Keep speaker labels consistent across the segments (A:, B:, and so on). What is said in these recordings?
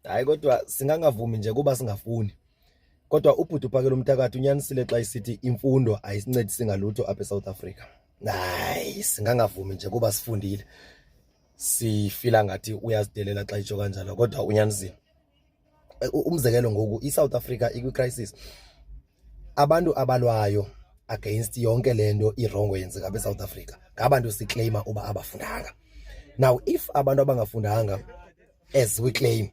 A: Hayi, kodwa singangavumi nje kuba singafuni. Kodwa ubhuti uphakela umthakathi unyanisile xa isithi imfundo ayisincedisi ngalutho apha eSouth Africa. Hayi, singangavumi nje kuba sifundile. Sifila ngathi uyazidelela xa itsho kanjalo, kodwa unyanisile. Umzekelo ngoku iSouth Africa ikwi-crisis. Abantu abalwayo against yonke le nto irongo yenzeka apha eSouth Africa ngabantu siclaima uba abafundanga. Now if abantu abangafundanga, as we claim,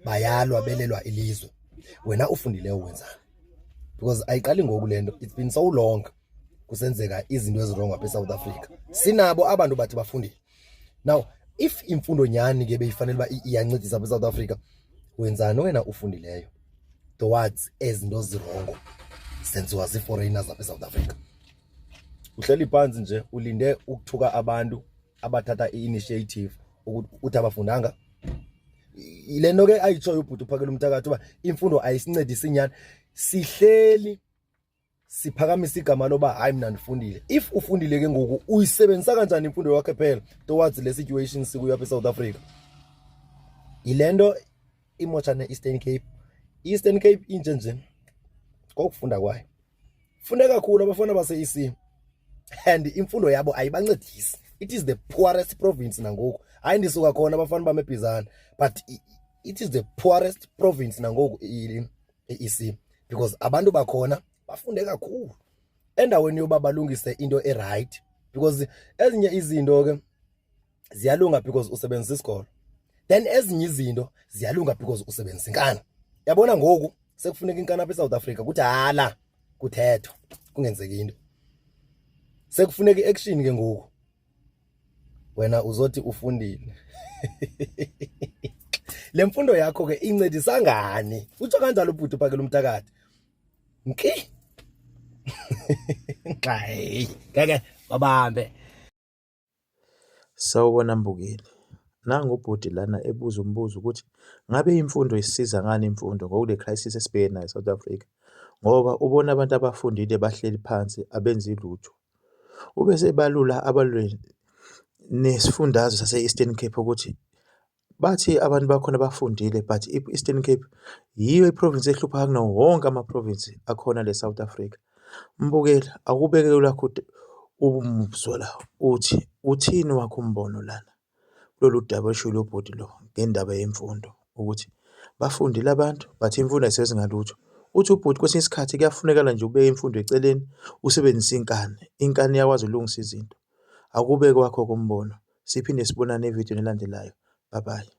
A: bayalwa belelwa ilizwe, wena ufundileyo wenzani? Because ayiqali ngoku le nto, it's been so long kusenzeka izinto ezirongo apha eSouth Africa, sinabo abantu bathi bafundile. Now if imfundo nyhani ke beyifanele uba iyancedisa apha eSouth Africa, wenzani wena ufundileyo towards ezi nto zirongo zenziwa zii-foreigners apha eSouth Africa? Uhleli phantsi nje ulinde ukuthuka abantu abathatha i-initiative uthi abafundanga. Yile nto ke ayitshoyo ubhuti uphakela umthakathi uba imfundo ayisincedisi nyhani. Sihleli siphakamisa igama loba hayi, mna ndifundile. If ufundile ke ngoku, uyisebenzisa kanjani imfundo yakho phela towards le situation sikuyo apha eSouth Africa? Yile nto imotsha ne-Eastern Cape. I-Eastern Cape inje nje kokufunda kwayo, funde kakhulu abafana base-EC and imfundo yabo ayibancedisi. It is the poorest province nangoku. Hayi, ndisuka khona, abafana bam eBhizana, but it is the poorest province nangoku i-EC, because abantu bakhona bafunde kakhulu. Endaweni yoba balungise into e-right, because ezinye izinto ke ziyalunga because usebenzisa isikolo, then ezinye izinto ziyalunga because usebenzisa inkani. Yabona ngoku sekufuneka inkani apha eSouth Africa, kuthi hala kuthethwa kungenzeki into, sekufuneka i-action ke ngoku. Wena uzothi ufundile, le mfundo yakho ke incedisa ngani? Utsho kanjalo ubhuti uphakela umthakathi. Nki hayi, ngeke babambe.
B: Sawubona mbukeli. Nangu ubhuti lana ebuza umbuzo ukuthi ngabe imfundo isisiza ngani, imfundo ngokule crisis esibhekene nayo e-South Africa, ngoba ubona abantu abafundile bahleli phansi abenzi lutho. Ube sebalula abalule nesifundazwe sase-Eastern Cape ukuthi bathi abantu bakhona bafundile, but i-Eastern Cape yiyo i-province ehlupha kunawo wonke ama-province akhona le South Africa. Mbukeli, akubeke lakho umuzwa la, uthi uthini wakho umbono lana kulolu daba olushiwo ubhuti lo ngendaba yemfundo, ukuthi bafundile abantu but imfundo ayisebenzi ngalutho. Uthi ubhuti kwesinye isikhathi kuyafunekala nje ubeke imfundo eceleni usebenzise inkani, inkani iyakwazi ukulungisa izinto. Akube kwakho umbono. Siphinde sibonane evidiyweni elandelayo. Bye bye.